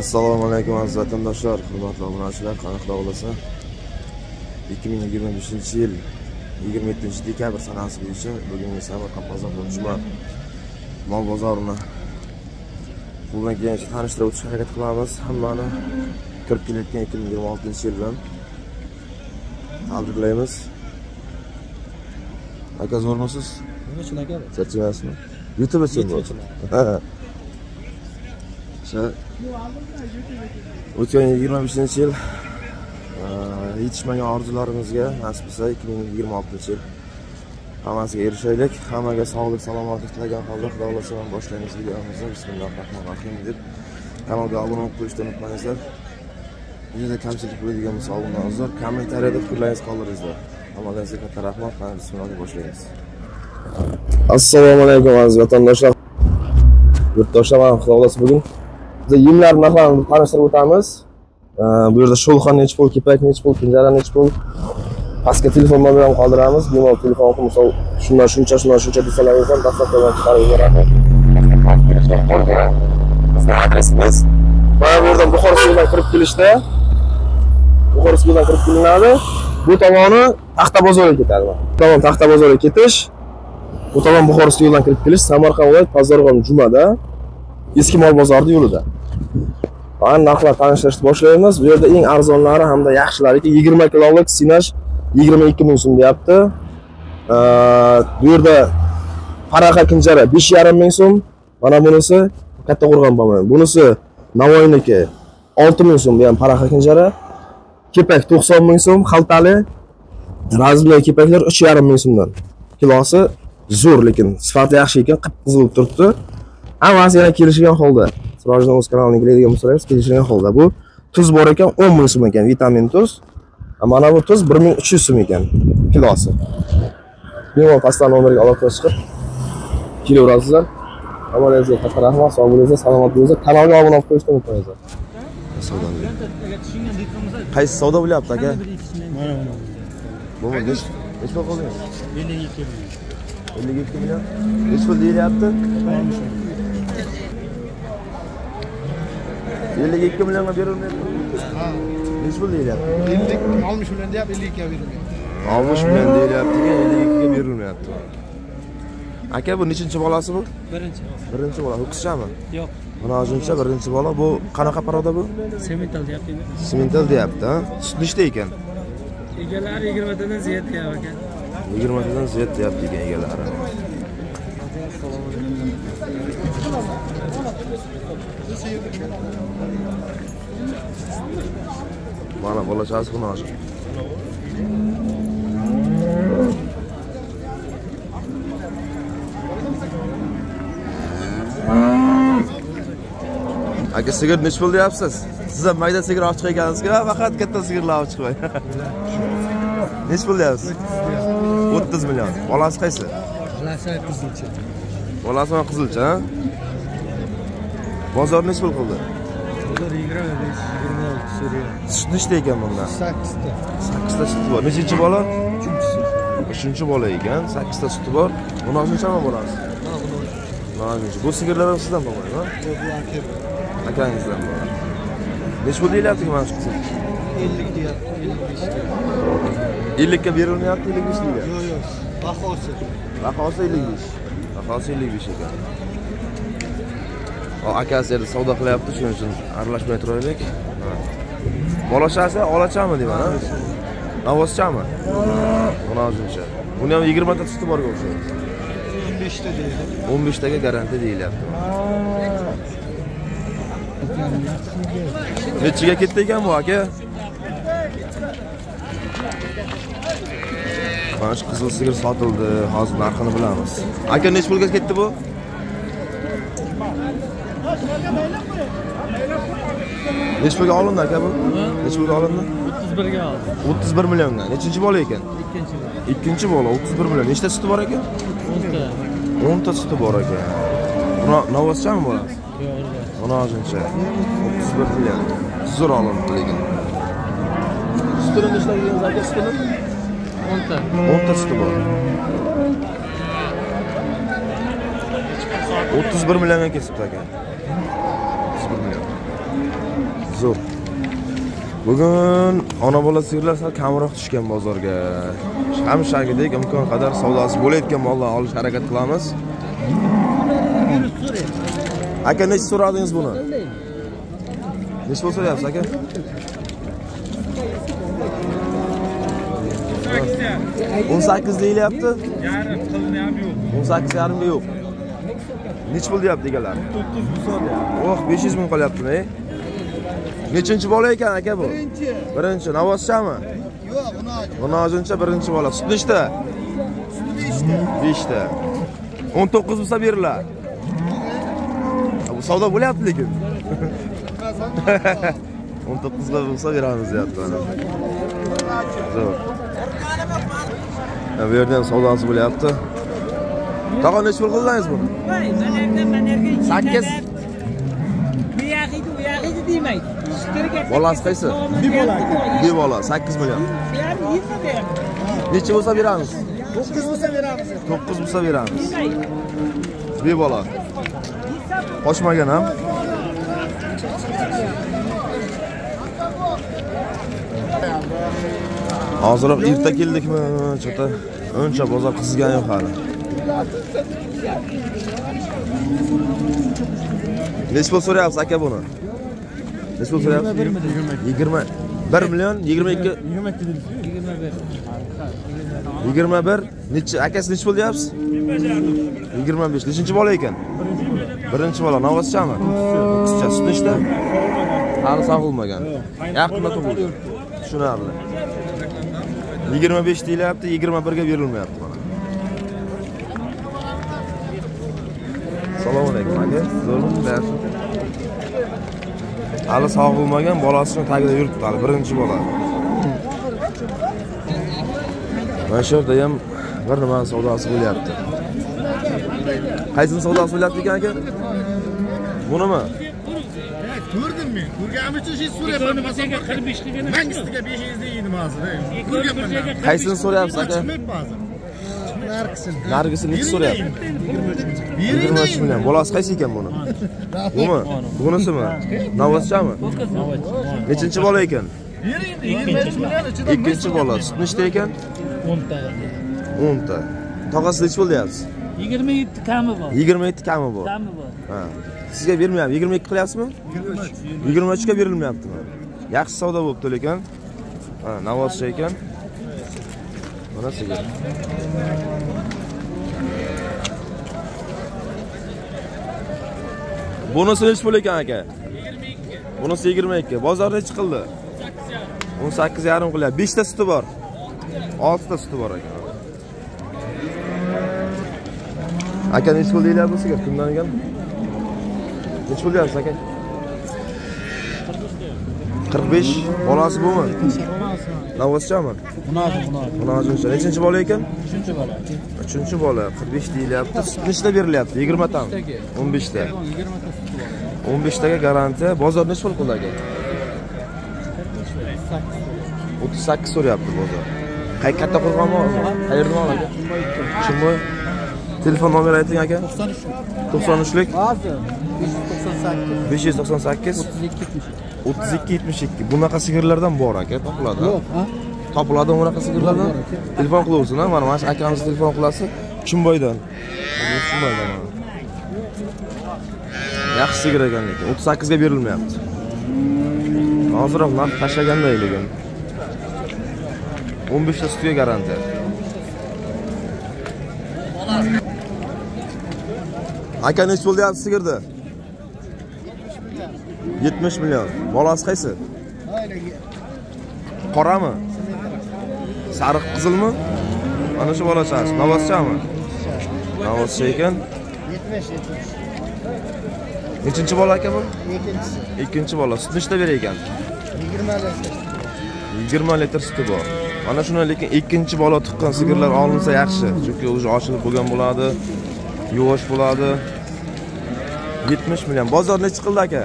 Assalomu alaykum aziz vatandoshlar, hurmatli obunachilar, qanaqa bo'lsa 2025-yil 27 dekabr sanasi bo'yicha bugungi Samarqand bozor juma mol bozorini qo'ldan kelgancha tanishtirib o'tishga harakat qilamiz. Hammani kirib kelayotgan 2026-yil bilan tabriklaymiz. Aka, zo'rmisiz? Nima uchun aka? Charchamasmi? YouTube uchun bu. O'tgan 25-yil yetishmagan orzularimizga nasib etsa 2026-yil hammasiga erishaylik. Hammaga sog'lik, salomatlik tilagan holda Xudo xohlasa boshlaymiz videomizni. Bismillahirrohmanirrohim deb kanalga obuna bo'lib qo'yishni unutmangizlar. Videoda kamchilik bo'ladigan bo'lsa obuna uzr, kommentariyada fikrlaringizni qoldiringizlar. Hammalaringizga katta rahmat. Mana bismillah deb boshlaymiz. Assalomu alaykum aziz vatandoshlar, yurtdoshlar. Mana Xudo xohlasa bugun biz yemlar narxlarini tanishtirib o'tamiz. Bu yerda sho'lxon nechi pul, kepak nechi pul, kunjara nechi pul. Pastga telefon nomerini ham qoldiramiz. Bemalol telefon qilib, misol shundan shuncha, shundan shuncha desalaringiz ham dastlabdan chiqarib yuboradi. Bizning adresimiz mana bu yerdan Buxoro suvidan kirib kelishda, Buxoro suvidan kirib kelinadi. Bu tomoni Taxta bozoriga ketadi. Bu tomon Taxta bozoriga ketish, bu tomon Buxoro suvidan kirib kelish Samarqand viloyat Pazarg'on jumada eski mol bozori yo'lida. Mana narxlar tanishtirishni boshlaymiz. Bu yerda eng arzonlari hamda yaxshilari 20 kilolik sinash 22 ming so'm deyapti. Bu yerda paraqa kunjara 5,5 ming so'm. Mana bunisi Kattaqo'rg'on bo'lmaydi. Bunisi Navoiyniki 6 ming so'm, bu ham paraqa kunjara. Kepak 90 ming so'm, xaltali. Razmli kepaklar 3,5 ming so'mdan. Kilosi zo'r, lekin sifati yaxshi ekan, qip-qizil bo'lib turibdi. Hammasi yana kelishgan holda. Sirojiddin o'z kanaliga kiradigan bo'lsangiz, kelishgan holda. Bu tuz bor ekan, 10 ming so'm ekan, vitamin tuz. Mana bu tuz 1300 so'm ekan kilosi. Bemalol pastdan nomerga aloqa chiqib kelaverasizlar. Hammalaringizga katta rahmat, sog' bo'linglar, salomat bo'linglar. Kanalga obuna bo'lib qo'yishni unutmanglar. Savdo. Qaysi savdo bo'lyapti aka? Mana mana. Bu necha pul qo'ydingiz? 52 million. 52 million. Necha pul deyilyapti? 52 millionga berilmayapti. Ha. Necha pul deyilyapti? 50 60 million deyapti, 52 ga berilmayapti. 60 million deyilyapti, 52 ga berilmayapti. Aka, bu nechinchi bolasi bu? Birinchi. Birinchi bola. Ho'kizchami? Yo'q. Munojincha birinchi bola. Bu qanaqa paroda bu? Semental deyapti. Semental deyapti, ha? Sut nechta ekan? Egalari 20 tadan ziyod deyapti aka. 20 tadan ziyod deyapti ekan egalari. Mana bolachasi xunoji. Aka, sigir nechi pul deyapsiz? Siz ham mayda sigir olib chiqayotgansizku, faqat katta sigirlar olib chiqmang. Nechi pul deyapsiz? 30 million. Bolasi qaysi? Bolasi qizilcha. Bolasi mana qizilcha, ha? Bozor nechi pul qildi? Bozor 25, 26 so'rayapti. Sut nechta ekan bunda? 8 ta. 8 ta suti bor. Nechinchi bola? 3-chisi. 3-chi bola ekan, 8 ta suti bor. Munojinchami bolasi? Ha, munojincha. Munojincha. Bu sigirlar ham sizdan bo'lmaydi, ha? Yo'q, bu aka. Akangizdan bo'ladi. Nechi pul deyilyapti mana shu qizil? 50 deyapti, 55 deyapti. 50 ga berilmayapti, 55 deyapti. Yo'q, yo'q. Bahosi. Bahosi 55. Bahosi 55 ekan. O, akasi yerda savdo qilyapti, shuning uchun aralashmay turaylik. Bolachasi olachami deyman, ha? Navoschami? Munojincha. Buni ham 20 ta suti borga o'xshaydi. 15 ta deydi. 15 taga garantiya deyilyapti. Nechiga ketdi ekan bu aka? Mana shu qizil sigir sotildi. Hozir narxini bilamiz. Aka, necha pulga ketdi bu? Necha pulga olindi aka bu? Necha pulga olindi? 31 ga oldi. 31 millionga. Nechinchi bola ekan? Ikkinchi bola. Ikkinchi bola 31 million. Nechta suti bor ekan? 10 ta. 10 ta suti bor ekan. Buni Navoschami bolasi? Yo'q, Munojincha. 31 million. Zo'r olindi lekin. Sutini nechta degansiz aka sutini? 10 ta. 10 ta suti bor. 31 millionga kesibdi aka. 31 million. Zo'r. Bugun ona bola sigirlar sal kamroq tushgan bozorga. Hamishagidek imkon qadar savdosi bo'layotgan mollarni olish harakat qilamiz. Aka, necha so'radingiz buni? Necha pul so'rayapsiz aka? 18 deyilyapti. Yarim qilini ham yo'q. 18 yarimga yo'q. Necha pul deyapti egalari? 9 deyapti. Oh, 500 ming qolyaptimi? Nechinchi bola ekan aka bu? Birinchi. Birinchi. Navozchami? Yo'q, G'unojin. G'unojincha birinchi bola. Sut nechta? Sut 5ta. 5ta. 19 bo'lsa beriladi. Bu savdo bo'lyapti lekin. 19 ga bo'lsa beramiz deyapti mana. Zo'r. Bu yerda ham savdosi bo'lyapti. Tog'a, necha pul qildingiz buni? 8. Bu yog'iydi, u yog'iydi demaydi. Bolasi qaysi? Bir bola. Bir bola, 8 million. Necha bo'lsa beramiz? 9 bo'lsa beramiz. 9 bo'lsa beramiz. Bir bola. Qochmagan ham. Hozirroq erta keldikmi? Chota uncha bozor qizigani yo'q hali. Necha pul so'rayapsiz aka buni? Necha pul so'rayapsiz? 21 million 22 21. 21 necha akasi necha pul deyapsiz? 25. Nechinchi bola ekan? Birinchi bola. Navozchami? Qizcha. Sut nechta? Hali sog'ilmagan. Yaqinda tug'ildi. Tushunarli. 25 deyilyapti, 21 ga berilmayapti mana. Assalomu alaykum aka. Zo'rmi? Yaxshi. Hali sog'ilmagan, bolasini tagida yuribdi hali, birinchi bola. Mana shu yerda ham bir nimani savdosi bo'lyapti. Qaysini savdosi bo'lyapti ekan aka? Bunimi? Ko'rdim men. Ko'rganim uchun shu so'rayapman. Masalan, 45 qilgan. Mangisiga 500 deydim hozir. Ko'rganman. Qaysini so'rayapsiz aka? Nargisini. Nargisini necha so'rayapsiz? 23 million. Bolasi qaysi ekan buni? Bumi? Bunisimi? Navozchami? Nechinchi bola ekan? Ikkinchi bola. Sut nechta ekan? 10 ta. 10 ta. Tog'asi necha pul deyapsiz? 27 kami bor. 27 kami bor. Kami bor. Ha. Sizga bermayapti. 22 qilyapsizmi? 23. 23 ga berilmayaptimi? Yaxshi savdo bo'pti lekin. Ha, Navozcha ekan. Mana sizga. Bunisi necha pul ekan aka? 22. Bunisi 22. Bozor necha qildi? 18,5 qilyapti. 5 ta suti bor. 6 ta suti bor ekan. Aka necha pul deyilyapti bu sigir? Kimdan ekan? Necha pul deyapsiz aka? 45. Bolasi bumi? Navozchami? G'unojincha. Nechinchi bola ekan? 3-chi bola. 3-chi bola. 45 deyilyapti. Sut nechta berilyapti? 20 tami? 15 ta. 20 ta suti bor. 15 taga garantiya. Bozor necha pul qildi aka? 38 so'rayapti bozor. Qay katta qo'rg'onmi? Qayerdan oladi aka? Chimboy. Telefon nomeri ayting aka. 93lik. Hozir 598 598 32 32 72. Bunaqa sigirlardan bor aka, topiladi. Yo'q, ha? Topiladi bunaqa sigirlardan. Telefon qilaversin, ha? Mana shu akamiz telefon qilasi Chimboydan. Chimboydan. Yaxshi sigir ekan lekin 38 ga berilmayapti. Hozirroq narx tashlaganday lekin. 15 ta sutga garantiya. Aka necha pul deyapsiz sigirni? 70 million. Bolasi qaysi? Qorami? Sariq qizilmi? Mana shu bolachasi. Navozchami? Navozcha ekan. 70 70. Nechinchi bola aka bu? Ikkinchisi. Ikkinchi bola. Sut nechta berar ekan? 20 litr. 20 litr suti bor. Mana shuni lekin ikkinchi bola tuqqan sigirlar olinsa yaxshi. Chunki o'zi ochilib bo'lgan bo'ladi, yuvosh bo'ladi. 70 million. Bozor necha qildi aka?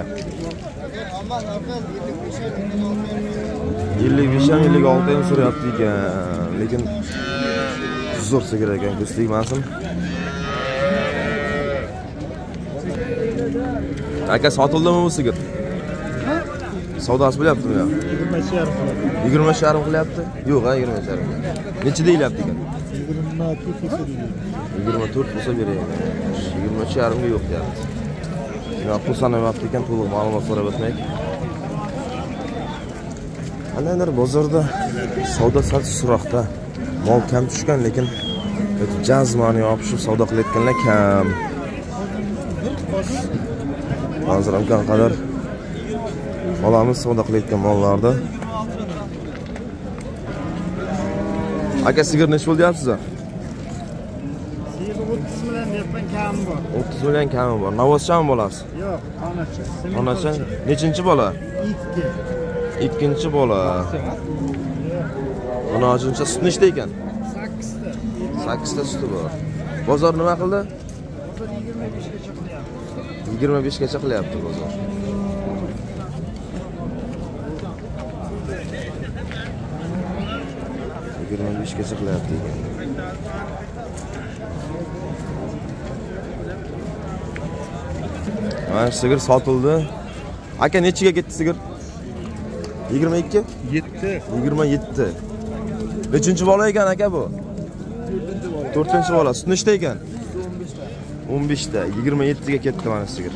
55 ham 56 ham so'rayapti ekan. Lekin zo'r sigir ekan, ko'z tegmasin. Aka sotildimi bu sigir? Savdosi bo'lyaptimi yo? 23,5 qilyapti. 23,5 qilyapti? Yo'q, ha, 23,5. Necha deyilyapti ekan? 24 bo'lsa deydi. 24 bo'lsa beraylik. 23,5 ga yo'q deyapti. Yo, pul sanamayapti ekan, to'liq ma'lumot so'rab o'tmaylik. Qandaydir bozorda savdo sal sustroqda. Mol kam tushgan, lekin jazmani yopishib savdo qilayotganlar kam. Hozir imkon qadar olamiz savdo qilayotgan mollarni. Aka, sigir necha pul deyapsiz? Sigir 30 million deyapman, kami bor. 30 million kami bor. Navozchami bolasi? Yo'q, onacha. Onacha. Nechinchi bola? 2. Ikkinchi bola. Onachincha sut nechta ekan? 8 ta. 8 ta suti bor. Bozor nima qildi? Bozor 25 gacha qilyapti. 25 gacha qilyapti bozor. 25 gacha qilyapti ekan. Mana sigir sotildi. Aka, nechiga ketdi sigir? 22? 7. 27. Nechinchi bola ekan aka bu? 4-chi bola. Sut nechta ekan? 15 ta. 27 ga ketdi mana sigir.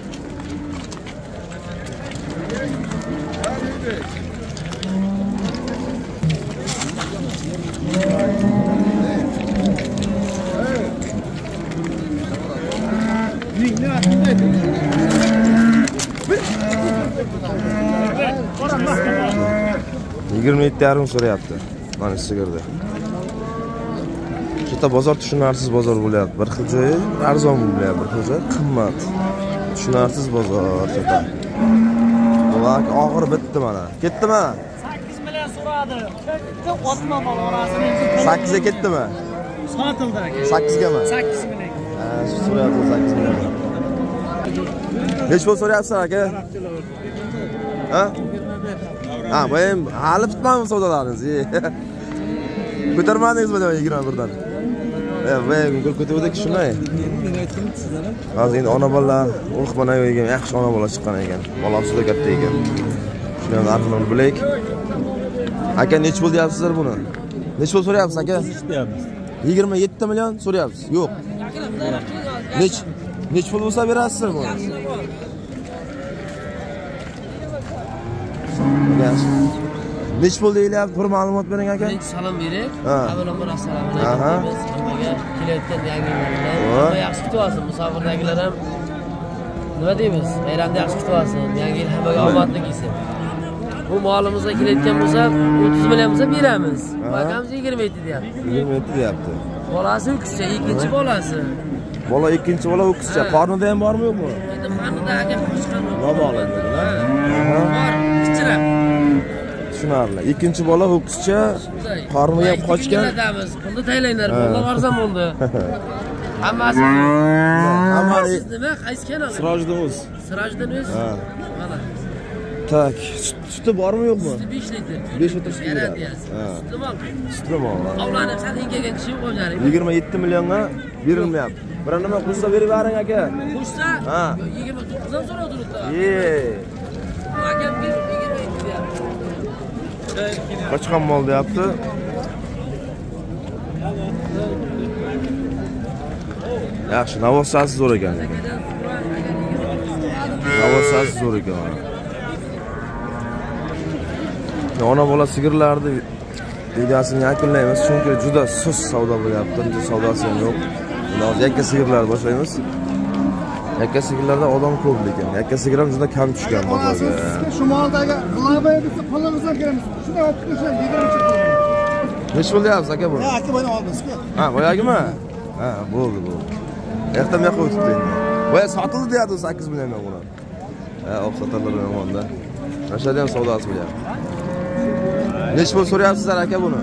Yigirma yetti yarim so'rayapti mana sigirda. Juda bozor tushunarsiz bozor bo'lyapti. Bir xil joyi arzon bo'lyapti, bir xil joyi qimmat. Tushunarsiz bozor juda. Ular oxiri bitdi mana. Ketdimi? 8 million so'radi. Otma mol orasini. 8 ga ketdimi? Sotildi aka. 8 gami? 8 million. Ha, so'rayapti 8 million. Necha pul so'rayapsan aka? Ha? Ha, bu ham hali bitmadimi savdolaringiz? Ko'tarmadingizmi demak 21 dan? Voy, ko'rib ketuvdik shunday. Hozir endi ona bolalar o'qib ekan, yaxshi ona bola chiqqan ekan. Bolasi juda katta ekan. Shuni ham narxini bilaylik. Aka, necha pul deyapsizlar buni? Necha pul so'rayapsiz aka? 27 million so'rayapsiz. Yo'q. Necha pul bo'lsa berasizlar buni? Necha pul deyilyapti? Bir ma'lumot bering aka. Birinchi salom berib, avvalambor assalomu alaykum deymiz. Hammaga kelayotgan yangi yil bilan hamma yaxshi kutib olsin. Musofirdagilar ham nima deymiz? Bayramni yaxshi kutib olsin. Yangi yil hammaga omadli kelsin. Bu molimizga kelayotgan bo'lsa, 30 million bo'lsa beramiz. Akamiz 27 deyapti. 27 deyapti. Bolasi o'kizcha, ikkinchi bolasi. Bola ikkinchi bola o'kizcha. Qornida ham bormi yo'qmi? Endi qornida aka qochgan noma'lum. Bor, kichikroq. Tushunarli. Ikkinchi bola ho'kizcha qorniga ham qochgan. Pulni tayinlanglar, pullar arzon bo'ldi. Hammasi. Hammasi nima? Qaysi kanal? Sirojiddin o'z. Sirojiddin o'z. Mana. Tak, suti bormi yo'qmi? Suti 5 litr. 5 litr sut beradi. Sutli mol. Sutli mol. Ovlanib sotib kelgan kishi qo'yganing. 27 millionga berilmayapti. Biror nima qo'shsa berib bering aka. Qo'shsa? Ha. 29 dan so'rab turibdi. Ye. Akam 27 deyapti. Qochgan mol deyapti. Yaxshi, navosasi zo'r ekan. Navosasi zo'r ekan. Ona bola sigirlarni videosini yakunlaymiz, chunki juda sust savdo bo'lyapti, juda savdosi ham yo'q. Endi hozir yakka sigirlarni boshlaymiz. Yakka sigirlarda odam ko'p lekin, yakka sigir ham juda kam tushgan bozorga. Shu moldagi g'alaba desa pulimizni ham beramiz. Shunday olib qo'yishadi, 23. Necha pul deyapsiz aka buni? Ha, aka buni oldingiz-ku. Ha, boyagimi? Ha, bo'ldi, bo'ldi. Ertaga bu yoqqa o'tibdi endi. Boya sotildi deyapti 8 milliondan buni. Ha, olib sotarlar yomonda. O'shada ham savdosi bo'lyapti. Necha pul so'rayapsizlar aka buni?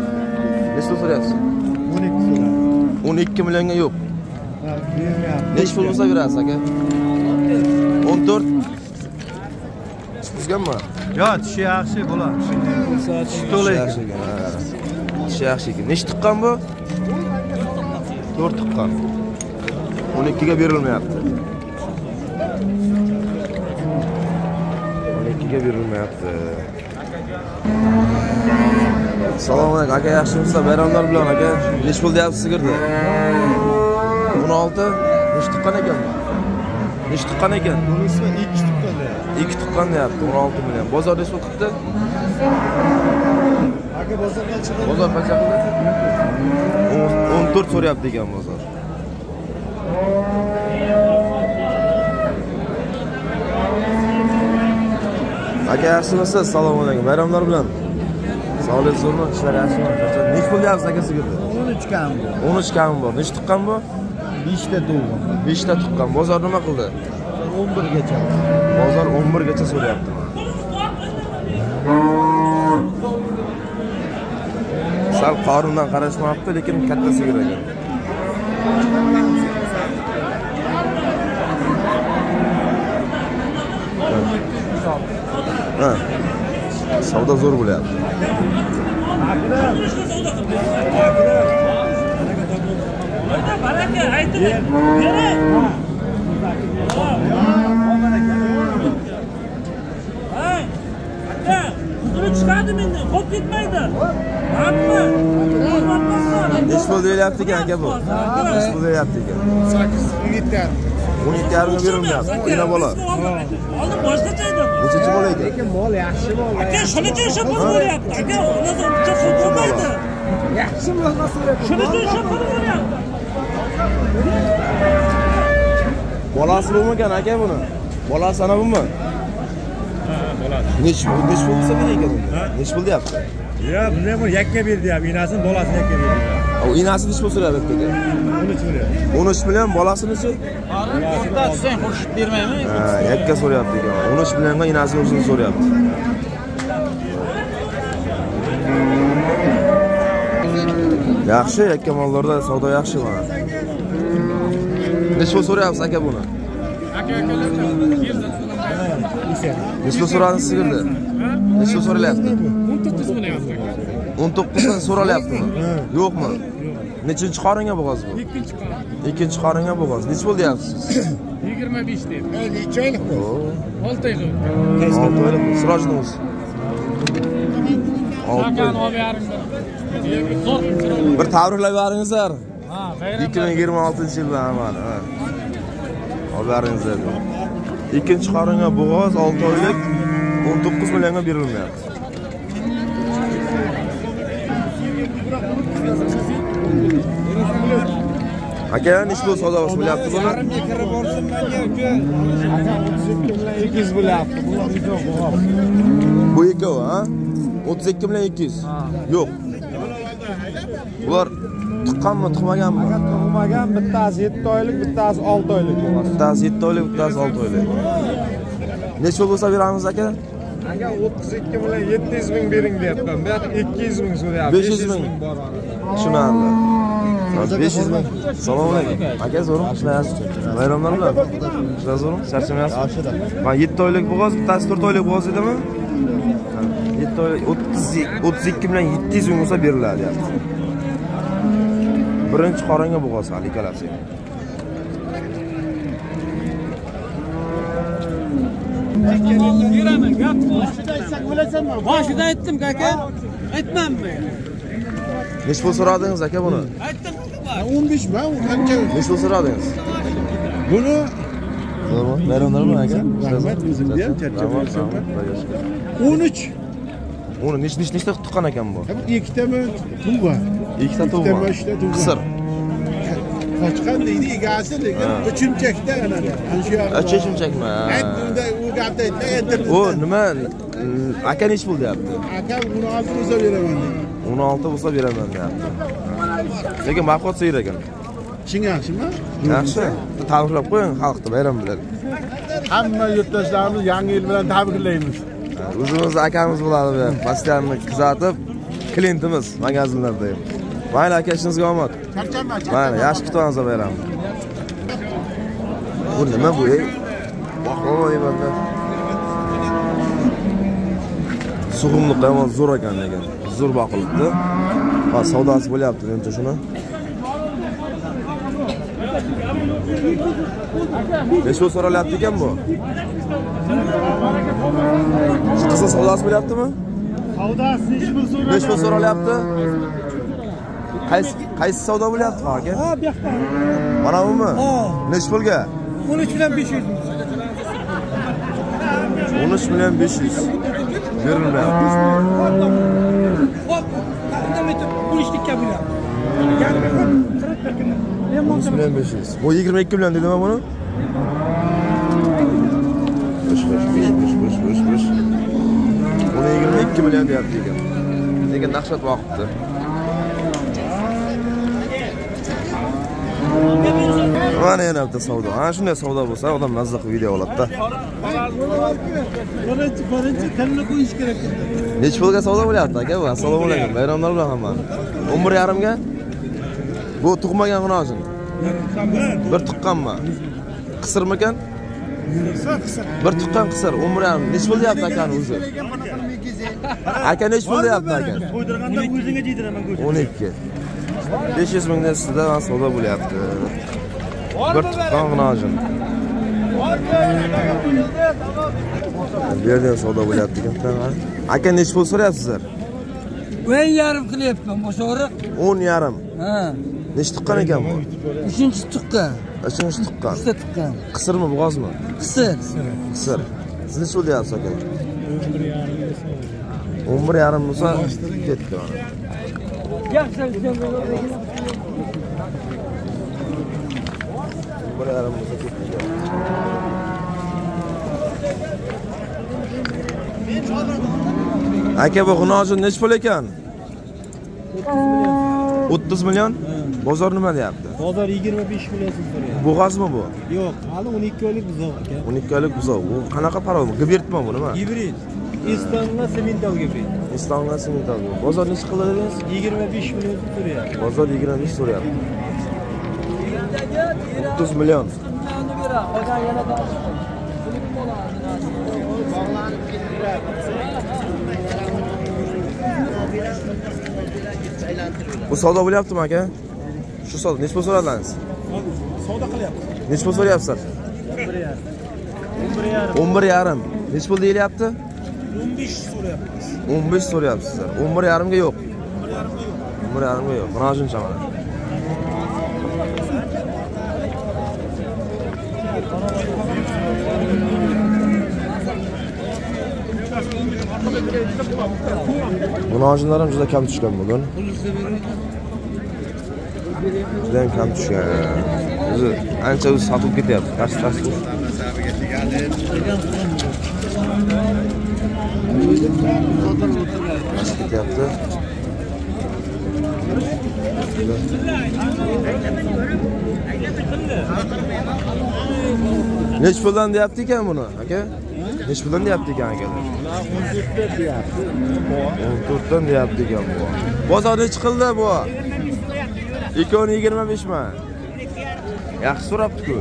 Necha pul so'rayapsiz? 12 so'rayapti. 12 millionga yo'q. Ha, bermayapti. Necha pul bo'lsa berasiz aka? 14. Tutqizganmi? Yo'q, tishi yaxshi bo'ladi. Tishi to'la ekan. Tishi yaxshi ekan. Nechta tuqqan bu? 4 tuqqan. 12 ga berilmayapti. 12 mingga berilmayapti. Assalomu alaykum aka, yaxshimisizlar? Bayramlar bilan aka. Nech pul deyapsiz sigirni? 16. Nech tuqqan ekan bu? Nech tuqqan ekan? Bunisi 2 tuqqan deyapti. 2 tuqqan deyapti, 16 million. Bozor nech pul qildi? Aka bozor qancha qildi? Bozor qancha qildi? 14 so'rayapti ekan bozor. Aka yaxshimisiz? Assalomu alaykum. Bayramlar bilan. Sog'lik zo'rmi? Ishlar yaxshimi? Nech pul deyapsiz aka sigirni? 13 kam bor. 13 kam bor. Nech tuqqan bu? 5 ta tug'gan. 5 ta tuqqan. Bozor nima qildi? 11 gacha. Bozor 11 gacha so'rayapti. Sal qorindan qarashmabdi, lekin katta sigir ekan. Ha. Savdo zo'r bo'lyapti. Baraka aytib bering. Hey, aka, huzuri chiqadi mendan, qo'p ketmaydi. Hamma. Nech pul deyilyapti ekan aka bu? Nech pul deyilyapti ekan? 8 17,5. 17,5 ga berilmayapti. Ina bola. Oldin boshqacha edi. Nechinchi bola ekan? Lekin mol yaxshi mol. Aka, shuncha o'sha pul bo'lyapti. Aka, ular uncha pul bo'lmaydi. Yaxshi mol so'rayapti. Shuncha o'sha pul bo'lyapti. Bolasi bo'lmagan aka buni. Bolasi ana bumi? Ha, bolasi. Nech pul desa berar ekan unda? Nech pul deyapti? Yo'q, bunday bu yakka berdi deyapti. Inasini bolasini yakka berdi. U inasi nech pul so'rayapti aka? 13 million. 13 million bolasinichi? Sen Xurshid bermaymi? Ha, yakka so'rayapti ekan. 13 millionga inasini o'zini so'rayapti. Yaxshi, yakka mollarda savdo yaxshi mana. Nech pul so'rayapsiz aka buni? Nech pul so'radingiz sigirni? Nech pul so'ralyapti? 19 million. 19 dan so'ralyaptimi? Yo'qmi? Nechinchi qoringa bo'g'oz bu? Ikkinchi qorin. Ikkinchi qoringa bo'g'oz. Nech pul deyapsiz? 25 deyapti. Necha oylik bu? 6 oylik. 6 oylik. Sirojni o'zi. Akani olib beringlar. Zo'r. Bir tabriklab beringizlar. Ha, bayram. 2026-yilda mana. Olib beringizlar. Ikkinchi qoringa bo'g'oz 6 oylik 19 millionga berilmayapti. Aka, nech pul savdo bo'lyapti buni? Yarimga kirib borsin menga uka. Aka 32 bilan 200 bo'lyapti. Bular ikkov bo'g'oz. Bu ikkovi, ha? 32 bilan 200. Yo'q. Bular tuqqanmi, tug'maganmi? Aka tug'magan, bittasi 7 oylik, bittasi 6 oylik bo'g'oz. Bittasi 7 oylik, bittasi 6 oylik. Nech pul bo'lsa beramiz aka? Aka 32 bilan 700 ming bering deyapman. Bu yoq 200 ming so'rayapti. 500 ming bor. Tushunarli. 500 ming. Assalomu alaykum. Aka, zo'rmi? Ishlayapsiz? Bayramlar bilan. Ishlar zo'rmi? Charchamayapsizmi? Mana 7 oylik bo'g'oz, bittasi 4 oylik bo'g'oz edimi? 7 oylik 32 bilan 700 ming bo'lsa beriladi deyapti. Birinchi qoringa bo'g'oz hali ikkalasi. Beraman, gap boshida aytsak bo'lasanmi? Boshida aytdim aka. Aytmanmi? Nech pul so'radingiz aka buni? Aytdim. 15 mi? Qancha? Nech pul so'radingiz? Buni Zo'rmi? Bayramlar bilan aka. Rahmat, o'zimga ham charchamayapsan. 13. Uni nechta tuqqan ekan bu? Ikkitami tug'gan. Ikkita tug'gan. Ikkita tug'gan. Qisir. Qochgan deydi egasi, lekin uchimchakda ana. Ana shu yoqda. Uchimchakmi? Aytdi, u gapni aytdi. U nima? Aka nech pul deyapti? Aka 16 bo'lsa beraman deydi. 16 bo'lsa beraman deyapti. Lekin baquvvat sigir ekan. Ishing yaxshimi? Yaxshi. Tabriklab qo'ying xalqni bayram bilan. Hamma yurtdoshlarimiz yangi yil bilan tabriklaymiz. O'zimiz akamiz bo'ladi bu. Постоянно kuzatib, klientimiz magazinlarda. Mayli aka, ishingizga omad. Charchanma. Mayli, yaxshi kutib olamiz bayramni. Bu nima bu? Boqma deyman-da. Sug'umliq ham zo'r ekan lekin. Zo'r boqilibdi. Ha, savdosi bo'lyapti menimcha shuni. Nech pul so'ralyapti ekan bu? Shu qizil savdosi bo'lyaptimi? Savdosi nechi pul so'raladi? Nechi pul so'ralyapti? Qaysi savdo bo'lyapti aka? Ha, bu yoqda. Mana bumi? Nechi pulga? 13 million 500. 13 million 500. Berilmayapti. Xo'p, indamay turib 13 million. 13 million 500. Bu 22 million dedimi buni? Bosh. Buni 22 million deyapti ekan. Lekin dahshat boqibdi. Mana yana bitta savdo. Ana shunday savdo bo'lsa, odam mazza qilib video oladi-da. Birinchi tilni qo'yish kerak. Necha pulga savdo bo'lyapti aka bu? Assalomu alaykum. Bayramlar bilan hammani. 11.5 ga? Bu tug'magan xunojin. Bir tuqqanmi? Qisirmikan? Bir tuqqan qisir. 11.5. Necha pul deyapti akani o'zi? Aka necha pul deyapti aka? Qo'ydirganda o'zingga jeydiraman go'sht. 12. 500 mingdan ustida savdo bo'lyapti. Bir tuqqan xunojin. Bu yerda ham savdo bo'lyapti ekan. Aka necha pul so'rayapsizlar? 10.5 qilyapman, bozori. 10.5. Ha. Necha tuqqan ekan bu? 3-chi tuqqan. 3-chi tuqqan. 3ta tuqqan. Qisirmi, bo'g'ozmi? Qisir. Qisir. Siz necha pul deyapsiz aka? 11.5 bo'lsa ketdi mana. Yaxshi. 11.5 bo'lsa ketdi. Aka bu xunojin necha pul ekan? 30 million. Bozor nima deyapti? Bozor 25 million so'm so'rayapti. Bo'g'ozmi bu? Yo'q, hali 12 oylik buzov aka. 12 oylik buzov. Bu qanaqa parov? Gibridmi bu nima? Gibrid. Istonla semental gibrid. Istonla semental. Bozor necha qildi dedingiz? 25 million so'm so'rayapti. Bozor 25 so'rayapti. 30 million. Bu savdo bo'lyaptimi aka? Shu savdo necha pul so'radingiz? Savdo qilyapti. Necha pul so'rayapsizlar? 11.5. 11.5. Necha pul deyilyapti? 15 so'rayapmiz. 15 so'rayapsizlar. 11.5 ga yo'q. 11.5 ga yo'q. Mana shuncha mana. Munojinlar ham juda kam tushgan bugun. Juda ham kam tushgan. O'zi ancha o'zi sotib ketyapti. Tars. Ketyapti. Necha puldan deyapti ekan buni, aka? Necha puldan deyapti ekan akalar? 14 dan deyapti. 14 dan deyapti ekan bu. Bozor necha qildi bu? 2.25 mi? Yaxshi so'rabdi-ku.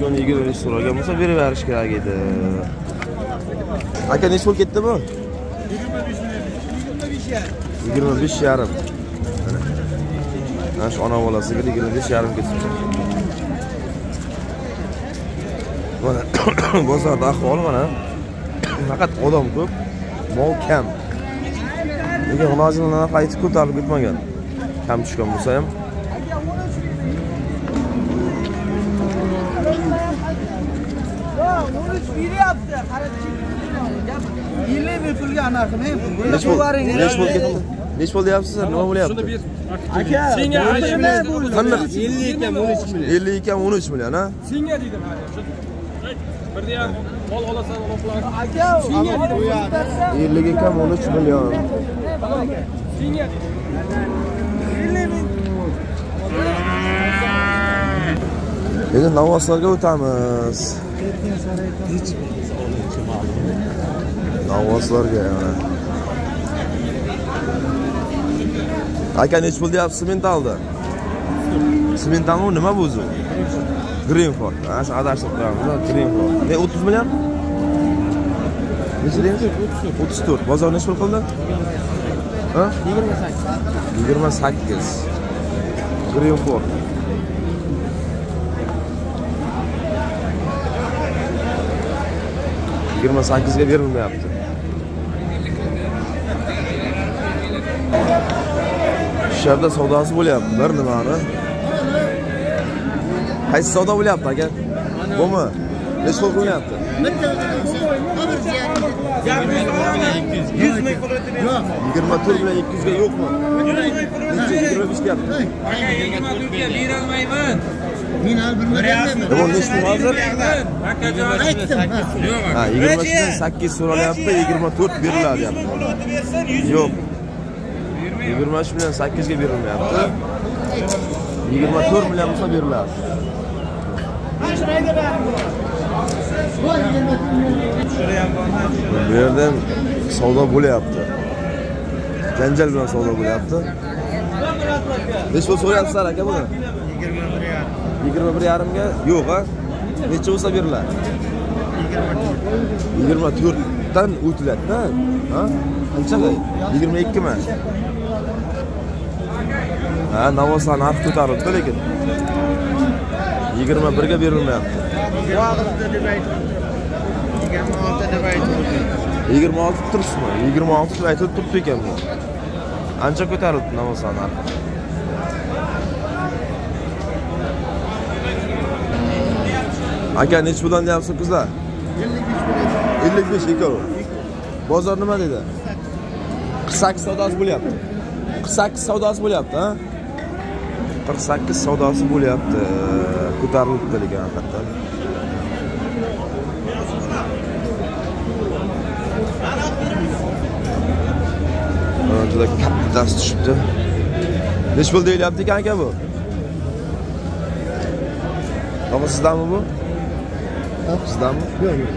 2.25 so'ragan bo'lsa berib berish kerak edi. Aka necha pul ketdi bu? 25.5. Mana shu ona bolasiga 25.5 ketibdi. Mana bozorda ahvol mana. Faqat odam ko'p, mol kam. Lekin xunojinlar narxi aytib ko'tarilib ketmagan. Kam tushgan bo'lsa ham. Necha pul deyapsizlar? Nima bo'lyapti? Aka, senga qanday? 52 ham 13 million. 52 ham 13 million, ha? Senga dedim. Birda ham mol olasan, olib aka, senga dedim. 52 ham 13 million. Senga dedim. 50 ming. Endi Navoslarga o'tamiz. Navoslarga. Aka necha pul deyapsiz sementalni? Sementalmi nima bu o'zi? Greenford. Ha, shu adashtirib qo'yamiz. Greenford. Ne 30 million? Necha deymiz? 34. Bozor necha pul qildi? Ha? 28. 28. Greenford. 28 ga berilmayapti. Shu yerda savdosi bo'lyapti bir nimani. Qaysi savdo bo'lyapti aka? Bumi? Necha pul qilyapti? 100 ming pul o'tib. 24 million 200 ga yo'qmi? Necha 25 deyapti. Aka 24 ga berolmayman. Men hali bilmaganman. Bu necha pul hozir? Aytdim. Ha, 28 so'ralyapti, 24 beriladi deyapti. Yo'q. 23 million 8 ga berilmayapti. 24 million bo'lsa beriladi. Bu yerdan savdo bo'lyapti. Janjal bilan savdo bo'lyapti. Necha pul so'rayapsizlar aka buni? 21,5 ga yo'q, ha? Necha bo'lsa beriladi? 24 dan o'tiladi-da, ha? Qancha? 22 mi? Ha, Navosa narxi ko'tarildi lekin 21 ga berilmayapti. 26 turibsizmi? 26 deb aytilib turibdi ekan bu. Ancha ko'tarildi Navosa narxi. Aka necha puldan deyapsiz qizlar? 55 ikkovi. Bozor nima dedi? 48 savdosi bo'lyapti. 48 savdosi bo'lyapti, ha? 48 savdosi bo'lyapti. Ko'tarilibdi lekin haqiqatdan. Juda kattasi tushibdi. Necha pul deyilyapti ekan aka bu? Tog'a sizdanmi bu? Sizdanmi? Yo'q, yo'q.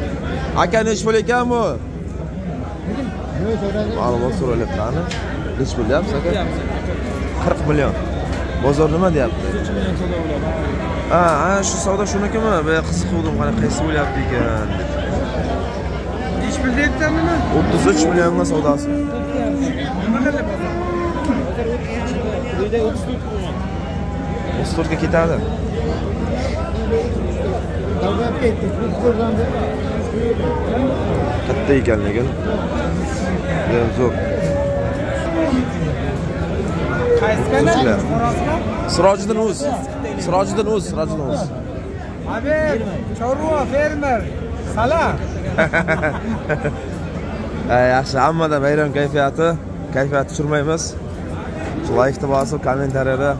Aka necha pul ekan bu? Ma'lumot so'ralyapti. Necha pul deyapsiz aka? 40 million. Bozor nima deyapti? Ha, shu savdo shunikimi? Men qiziquvdim, qani qaysi bo'lyapti ekan deb. Necha pul deyapsan nima? 33 millionga savdosi. Nima qilib bozor? Uyda 34 qo'ygan. 34 ga ketadi. Katta ekan lekin. Juda zo'r. Qaysi kanal? Sirojiddin o'z. Sirojiddin o'z, Sirojiddin o'z. Abi, chorva fermer. Salam. Yaxshi, hammada bayram kayfiyati, kayfiyat tushirmaymiz. Shu laykni bosib, kommentariyada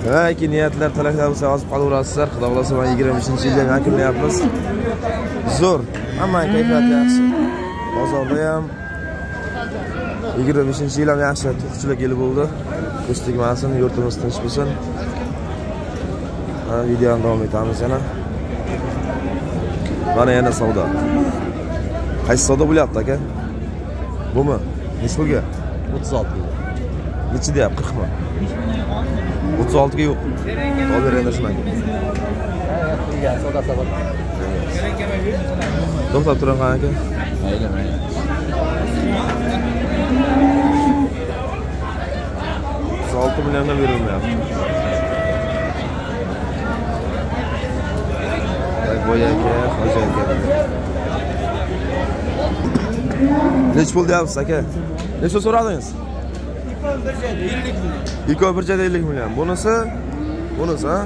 nimaiki niyatlar, tilaklar bo'lsa yozib qolaverasizlar. Xudo xolasa mana 25-yilda yakunlayapmiz. Zo'r, hamma kayfiyati yaxshi. Bozorda ham 25-yil ham yaxshi to'qchilik yili bo'ldi. Ko'z tegmasin, yurtimiz tinch bo'lsin. Mana videoni davom etamiz yana. Mana yana savdo. Qaysi savdo bo'lyapti aka? Bumi? Necha pulga? 36 ga. Necha deyapti? 40 mi? 36 ga yo'q. To'g'ri endi shunaqa. To'xtab turing aka. Mayli, mayli. 36 millionga berilmayapti. Boy aka, hoji aka. Necha pul deyapsiz aka? Necha so'radingiz? Ikkovi bir joyda 50 million. Bunisi, bunisi, ha?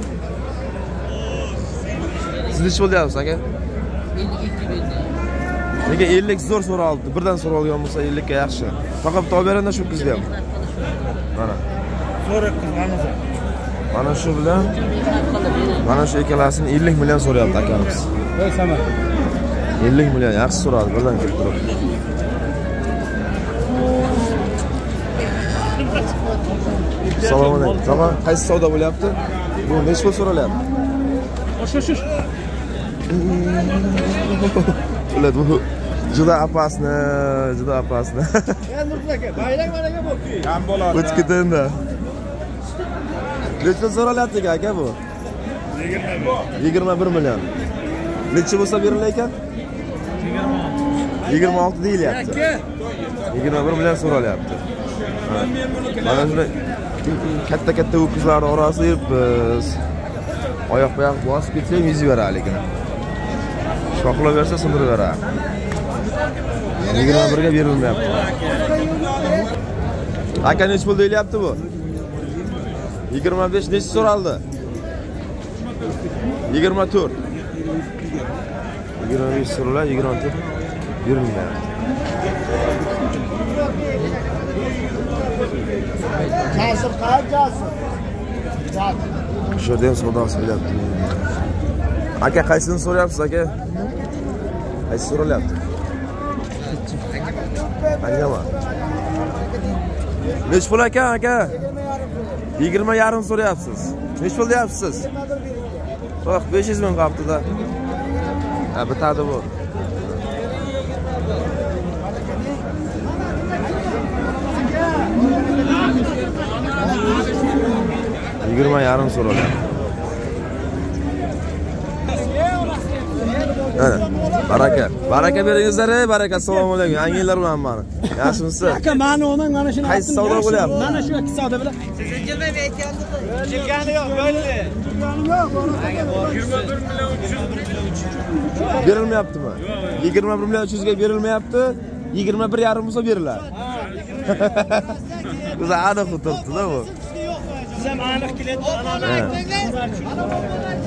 Siz necha pul deyapsiz aka? 52 berdi. Lekin 50 zo'r so'raldi. Birdan so'ralgan bo'lsa 50 ga yaxshi. Faqat bitta olib beranda shu qizni ham. Mana. So'rab qiz mana. Mana shu bilan mana shu ikkalasini 50 million so'rayapti akamiz. Voy sama. 50 million yaxshi so'radi, birdan kelib turib. Assalomu alaykum. Tamam, qaysi savdo bo'lyapti? Bu necha pul so'ralyapti? Shu. Ular bu juda opasni, juda opasni. Ya Nurul aka, bayram anaga bo'ldi. Ham bo'ladi. O'tib ketdi endi. Necha so'ralyapti aka bu? 21 million. Necha bo'lsa berilar ekan? 26 deyilyapti. 21 million so'ralyapti. Mana shunday katta-katta ho'kizlar orasida yuribmiz. Oyoq-oyoq bosib ketsa ham yuzib beradi lekin. Shoxlab bersa sindirib beradi. 21 ga berilmayapti. Aka necha pul deyilyapti bu? 25 necha so'raldi? 24. 25 so'raladi, 24 berilmayapti. Jasur, jasur. Shu yerda ham savdosi bo'lyapti. Aka qaysini so'rayapsiz aka? Qaysi so'ralyapti? Angama. Necha pul aka aka? 20,5 so'rayapsiz. Necha pul deyapsiz? Yo'q, 500 ming qolibdi-da. Ha, bitadi bu. Yigirma yarim so'ralyapti. Mana, baraka. Baraka beringizlar, ey baraka. Assalomu alaykum. Yangi yillar bilan mani. Yaxshimisiz? Aka, mani o'mang, mana shuni. Qaysi savdo bo'lyapti? Mana shu ikki savdo bilan. Siz jilmayib aytgandingiz. Jilgani yo'q, bo'ldi. Jilgani yo'q, 21 million 300. Berilmayaptimi? 21 million 300 ga berilmayapti. 21,5 bo'lsa beriladi. O'zi aniq o'tiribdi-da bu. Siz ham aniq keladi.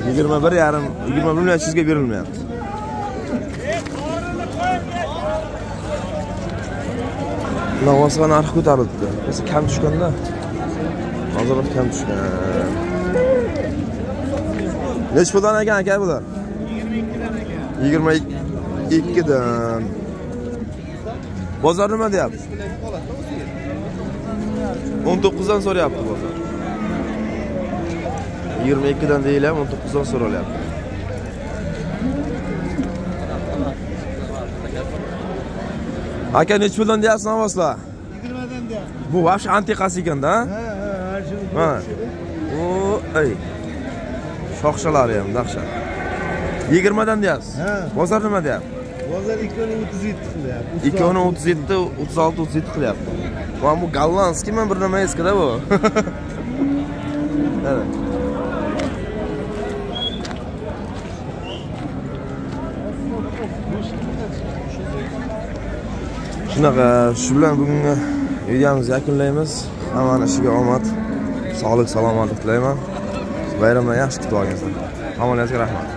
21,5 21 million 300 ga berilmayapti. Novvosga narxi ko'tarildi. Esa kam tushganda. Hozir kam tushgan. Necha puldan ekan aka bular? 22 dan aka. 22 dan. Bozor nima deyapti? 19 dan so'rayapti bozor. 22 dan deyilyapti, 19 dan so'ralyapti. Aka necha puldan deyapsiz novvoslar? 20 dan deyapti. Bu vobshe antiqasi ekanda, ha? Ha, ha, ha. O, ey. Shoxshalari ham dahshat. 20 dan deyapsiz. Bozor nima deyapti? Bozor 2.37 qilyapti. 2.37, 36, 37 qilyapti. Mana bu gollandskiymi, bir nima eskida bu. Mana. Shunaqa, shu bilan bugungi videomizni yakunlaymiz. Hammani ishiga omad, sog'lik, salomatlik tilayman. Bayramdan yaxshi kutib olgansizlar. Hammalaringizga rahmat.